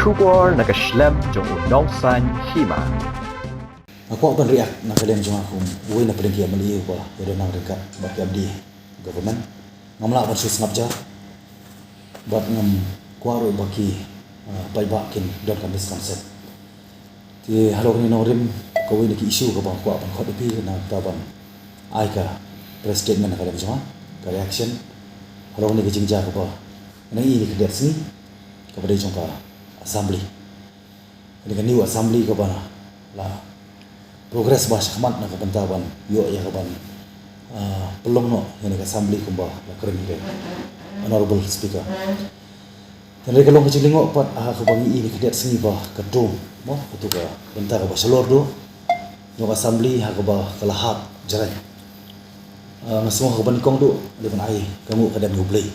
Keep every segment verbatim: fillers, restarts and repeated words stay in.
Khubor na ka shlem jong u Nongsaiñ Hima. Nga kwah ban react na ka liang jong nga kum uwei na pdeng ki M L A uba ïadon nang ryngkat bad ka M D A government. Ngam lah ban shu sngap jar bad ngam kwah ruh ba ki, ah, paidbah kin don ka misconcept. Te halor kane nongrim, kawei na ki issue kaba kwah ban khot ïa phi na ka bynta ban ai ka press statement na ka liang jong nga, ka reaction halor kane ka jingjia kaba nang ïoh ïa ka dei sngi kaba dei jong ka assembly. Kane ka new assembly kaba la progress ba shakhmat na ka bynta ban ïoh ïa ka ban, ah, pynlong noh ïa kane ka assembly kumba la kren ïa ka Honorable Speaker. Te hynrei ka long ka jinglyngngoh pat ha kaba ngi ïohi ka dei sngi ba ka dum mo, kato ka bynta kaba shalor duh jong ka assembly ha kaba ka la hap jrang. Ah, nga sngew ha kaba nyngkong duh dei ban ai ka nguh ka dem ïa U Blei.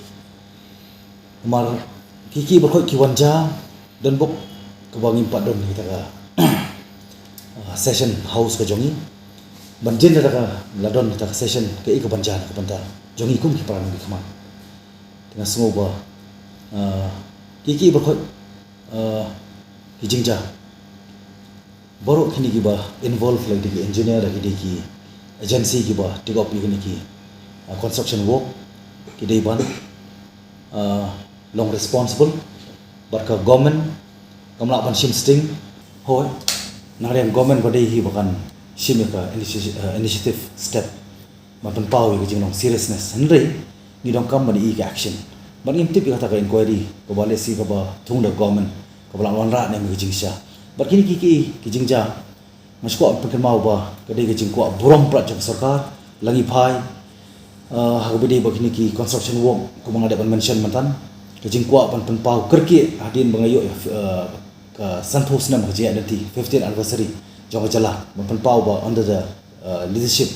Namar ki ki baroh ki wan jia don bok kaba ngim pat don kita ka, ah, session house ka jong ngi. Ban jin da ka la don kita ka session ka i ka ban jia na ka bynta jong ngi kum ki para nongmihkhmat. Te nga sngew ba, ah, ki ki baroh, ah, ki jingjia. Baroh kine kiba involve, la ki dei ki engineer, la ki dei ki agency kiba take up ïa kine ki, ah, construction work, ki dei ban, ah, long responsible bad ka government kam lah ban shim sting. Hooid, nang ïa ka government ba dei hi ba kan shim ïa ka initi-, ah, initiative step ban pynpaw ïa ka jinglong seriousness. Hynrei ngi donkam ban ïohi ka action. Bad ngim tip ïa kata ka inquiry kaba lehse kaba thung da government kaba la wanrah ne em ïa ka jingshisha. Bad kine ki ki ki jingjia nga shu kwah pynkynmaw ba ka dei ka jingkwah burom palat jong ka sorkar, la ngi phai, ah, ha kaba dei ba kine ki construction work kumba nga dep ban mention mynta, ka jingkwah ban pynpaw kyrkieh hadien ba nga ïoh, ah, ka sanphew snem ka jingïaid lynti, fifteenth anniversary jong ka jylla, ban pynpaw ba under the, ah, leadership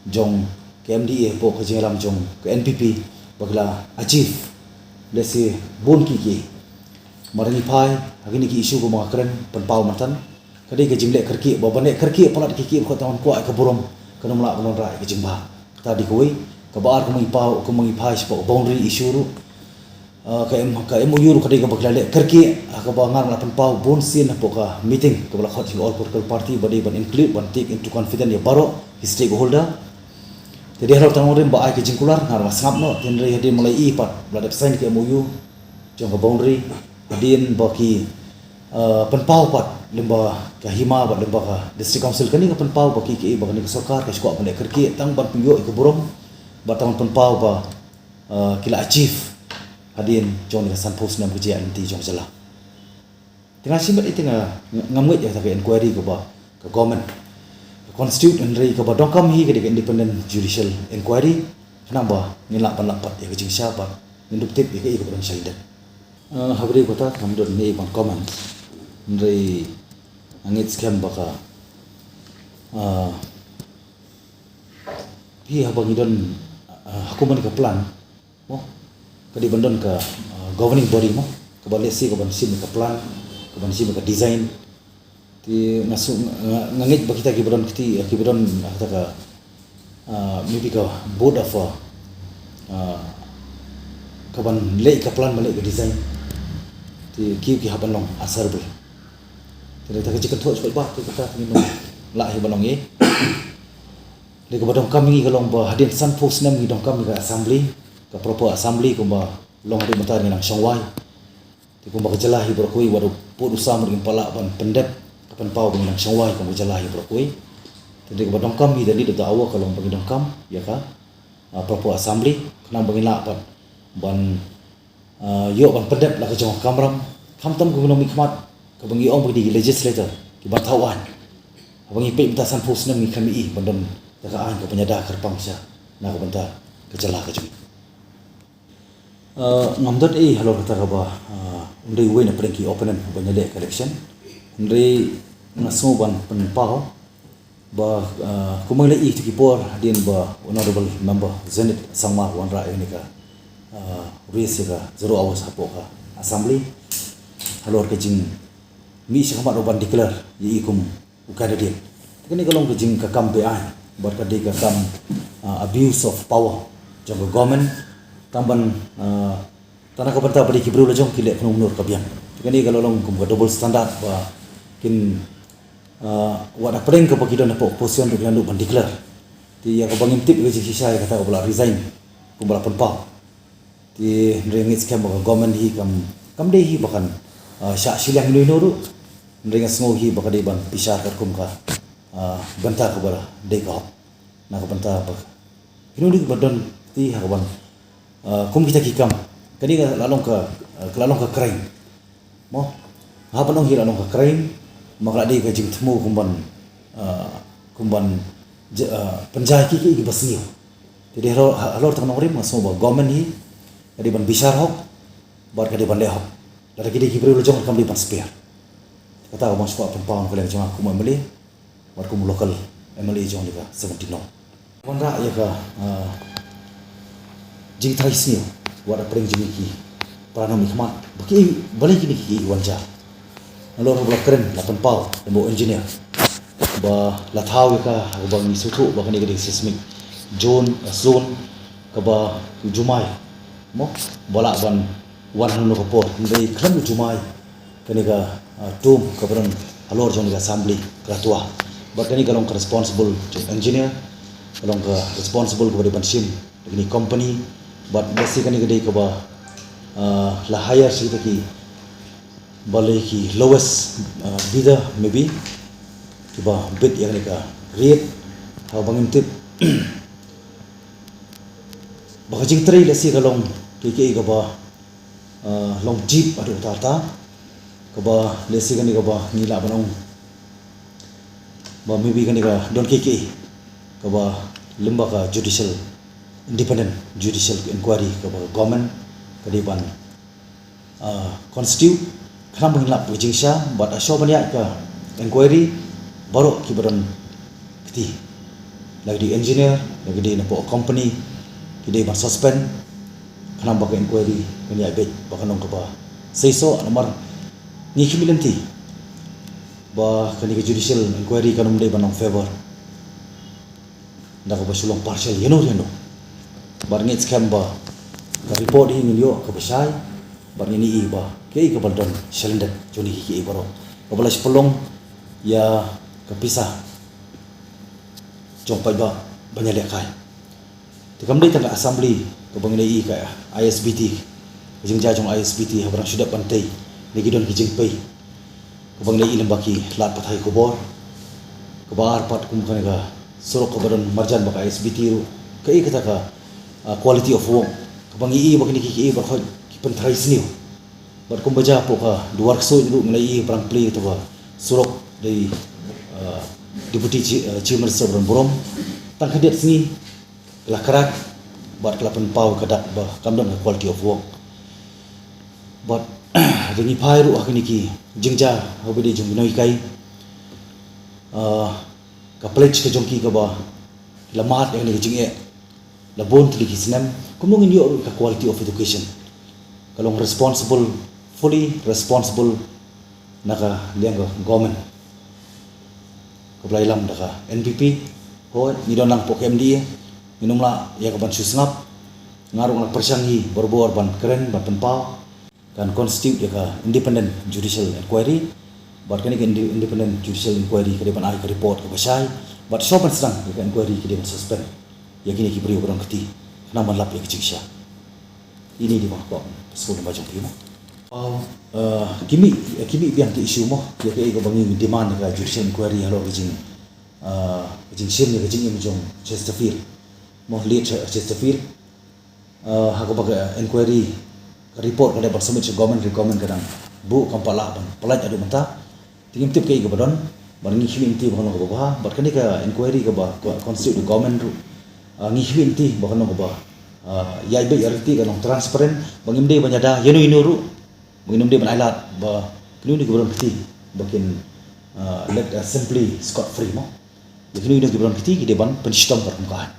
jong ka M D A hapoh ka jingïalam jong ka N P P ba ki la achieve lehse bun ki ki. Mar ngi phai ha kine ki issue kumba nga kren pynpaw mynta, ka dei ka jingleh kyrkieh, ba ban leh kyrkieh palat ki ki ba ka tang ban kwah ïa ka burom, kan ym lah ban wanrah ïa ka jingbha. Kata dei kawei. Kaba ar, kumba ngi paw, kumba ngi phai shapoh ka boundary issue ruh, ah, ka M, ka M O U ruh ka dei kaba ki la leh kyrkieh, ah, kaba nga ruh nga la pynpaw bun sien hapoh ka meeting kaba la khot jong ka all political party ba dei ban include, ban take into confidence ïa baroh ki stakeholder. Te dei halor kata nongrim ba ai ka jingkular, nga ruh nga sngap noh, te hynrei hadien ba la ïohi pat ba la dep sign ka M O U jong ka boundary, hadien ba ki, ah, pynpaw pat lyngba ka Hima bad lyngba ka District Council, kane ka pynpaw ba ki, ki, ba kane ka sorkar ka shu kwah ban leh kyrkieh tang ban pynïoh ïa ka burom bad tang ban pynpaw ba, ah, ki la achieve hadien jong kane ka sanphew snem ka jingïaid lynti jong ka jylla. Te nga shu mut ïa te nga, ngam ngeit ïa kata ka inquiry kaba ka government ka constitute, hynrei kaba donkam hi ka dei ka independent judicial inquiry, khnang ba ngin lah ban lap pat ïa ka jingshisha bad ngin dup tip ïa kaei kaba don sha lyndet. Ah, ha kaba ïadei kata ngam don ei ban comment, hynrei nga ngeit skhem ba ka, ah, phi haba ngi don, ah, ha kum kane ka plan mo, ka dei ban don ka, ah, governing body mo, kaba lehse ka ban shim ïa ka plan, ka ban shim ïa ka design. Te nga su, nga, nga ngeit ba kita kiba don kti, kiba don, ah, kata ka, ah, maybe ka board of, ah, ah, ka ban leh ka plan, ban leh ka design, te ki, ki hap ban long answerable. Te da kata ka jingkynthoh shuh ba te kata ka ngin lah hi ban long ïa. Te kaba donkam ïa ngi ka long ba hadien sanphew snem ngi donkam ïa ka assembly, ka proper assembly kumba long haduh mynta ngi nang shong wai. Te kumba ka jylla hi baroh kawei, wat u pud u sam ruh ngim pat lah ban pyndep ka pynpaw ba ngi nang shong wai kum ka jylla hi baroh kawei. Te dei kaba donkam hi, the need of the hour ka long ba ngi donkam ïa ka, ah, proper assembly, khnang ba ngin lah ban, ban, ah, ïoh ban pyndep la ka jong ka kamram, khamtam ka nongmihkhmat, kaba ngi ong ba ki dei ki legislator, ki ban thaw aiñ. Haba ngi peit mynta sanphew snem ngi khlem ïohi ban don da ka aiñ kaba ïada kyrpang sha na ka bynta ka jylla ka jong ngi. Ah, ngam don ei halor kata kaba, ah, un dei uwei na pdeng ki opponent ban ïaleh ka election. Hynrei nga sngew ban pynpaw ba, ah, kumba ngi la ïohi tu ki por hadien ba Honorable Member Zenith Sangma u wanrah ïa kane ka, ah, raise ïa ka zero hours hapoh ka assembly halor ka jingmih shakhmat ruh ban declare ïa i kum u candidate. Te kane ka long ka jing, ka kam be-aiñ bad ka dei ka kam, ah, abuse of power jong ka government. Tang ban, ah, tang na ka bynta ba dei ki briew la jong ki leh kano kano ka biang. Te Kane ka la long kum ka double standard ba kin, ah, wat hapdeng kaba ki don hapoh opposition ruh ki la duh ban declare. Te ïa kaba ngim tip ïa ka jingshisha ïa kata kaba la resign kumba la pynpaw. Te hynrei nga ngeit skhem ba ka government hi kam, kam dei hi ba kan, ah, shah shiliang ino ino ruh. Hynrei nga sngew hi ba ka dei ban bishar katkum ka, ah, bynta kaba dei ka hok. Na ka bynta ba kino kino kiba don kti ha ka ban, ah, kum kita ki kam. Kane ka la long ka, ah, ka la long ka crime. Mo, ha ban ong hi la long ka crime, ma ka la dei ka jingthmu kum ban, ah, kum ban ja-, ah, pynjah ïa ki, ki, kiba sniew. Te dei halor, halor tang nongrim nga sngew ba government hi ka dei ban bishar hok bad ka dei ban leh hok. Lada ki dei ki briew la jong kam dei ban spare. Kata ka ban shuwa pynpaw na ka liang jong nga kum M L A bad kum local M L A jong ka seventeen North. Wanrah ïa ka, ah, jingtharai sniew wat hapdeng jong ki para nongmihkhmat ba ki, balei kine ki wan jia. Nalor ba la kren, la pynpaw da u engineer ba la thaw ïa ka, ba ngi sngewthuh ba kane ka dei seismic zone, ah, zone kaba u jumai, mo, ba lah ban wan hangno ka por, hynrei khlem u jumai kane ka, ah, tomb kaba don halor jong ka assembly ka la twa. Bad kane ka long ka responsible jong engineer, ka long ka responsible kaba dei ban shim da kane company. Bad lehse kane ka dei kaba, ah, la hire shi kita ki, balei ki lowest, ah, bidder maybe, kiba bid ïa kane ka rate, ha ba ngim tip ba ka jingtrei lehse ka long kiei kiei kaba, ah, long cheap haduh katta katta, kaba lehse kane kaba ngi lah ban ong ba maybe kane ka don kiei kiei kaba lyngba ka judicial, independent judicial inquiry kaba government ka dei ban, ah, constitute, khnang ba ngin lap ka jingshisha, bad ha shuwa ban ïaid ka inquiry baroh kiba don kti, la ki dei engineer, la ki dei napoh company, ki dei ban suspend, khnang ba ka inquiry kan ïaid beit, ba kan long kaba seisoh. Namar ngi khmih lynti ba kane ka judicial inquiry kan ym dei ban long favour da kaba shu long partial ïano ïano. Bad ngeit skhem ba ka report hi ngin ïoh kaba shai, bad ngin ïohi ba kaei kaba la don shalyndet jong kine kiei kiei baroh, kaba la shu pynlong ïa ka pisa jong paidbah ban ïalehkai. Te kam dei tang ka assembly kaba ngin ïohi, ka I S B T, ka jingjia jong I S B T haba dang shu dep ban tei, ne ki don ki jingpei kaba ngin ïohi lyngba ki lad pathai khubor. Kaba ar pat kum kane ka surok kaba don marjan bad ka I S B T ruh, kaei kata ka, ah, quality of work kaba ngi ïohi ba kine kiei kiei baroh ki pyntharai sniew. Bad kumba jia hapoh ka Duar Ksuid ruh ngin ïohi ba la plie kata ka surok da i, ah, Deputy Chi-, ah, Chief Minister ba don burom. Tang khyndiat sngi ka la crack bad ka la pynpaw ka dak ba kam don ka quality of work. Bad da ngi phai ruh ha kine ki jingjia haba dei jong ki nonghikai, ah, ka pledge ka jong ki kaba la mad ïa kane ka jingeh la bun tylli ki snem, kumno ngin ïoh ruh ka quality of education. Ka long responsible, fully responsible na ka liang ka government kaba la ïalam da ka N P P. Hooid, ngi don lang hapoh ka M D A, ngin ym lah ïa ka ban shu sngap. Nga ruh nga la pyrshang hi barabor ban kren, ban pynpaw. Kan constitute ïa ka independent judicial inquiry. Bad kane ka inde-, independent judicial inquiry ka dei ban ai ka report kaba shai. Bad shuwa ban sdang ïa ka inquiry ki dei ban suspend ïa kine ki briew ba don kti, khnang ban lap ïa ka jingshisha. Ine i dei ba nga kwah sngewthuh ba jong phi mo. Wow, eh, ki mih, ki mih biang ki issue mo, ïa kaei kaba ngi demand ïa ka judicial inquiry halor ka jing, eh, ka jingshim ïa ka jingim jong Chesterfield mo, late Chesterfield. Eh, ha kaba ka inquiry, ka report ka dei ban submit sha government, hynrei government ka dang buh, kam pat lah ban pyllait haduh mynta. Te ngim tip kaei kaba don, bad ngi khmih lynti ba kan long kaba bha, bad kane ka inquiry kaba, ka constitute da government ruh, ah, ngi khmih lynti ba kan long kaba, ah, ïaid beit ïaid lynti, kan long transparent, ba ngim dei ban ïada ïano ïano ruh, ba ngin ym dei ban ailad ba kino kino kiba don kti ba kin, ah, let, ah, simply scot free mo. Ïa kino kino kiba don kti ki dei ban pynshitom katkum ka aiñ.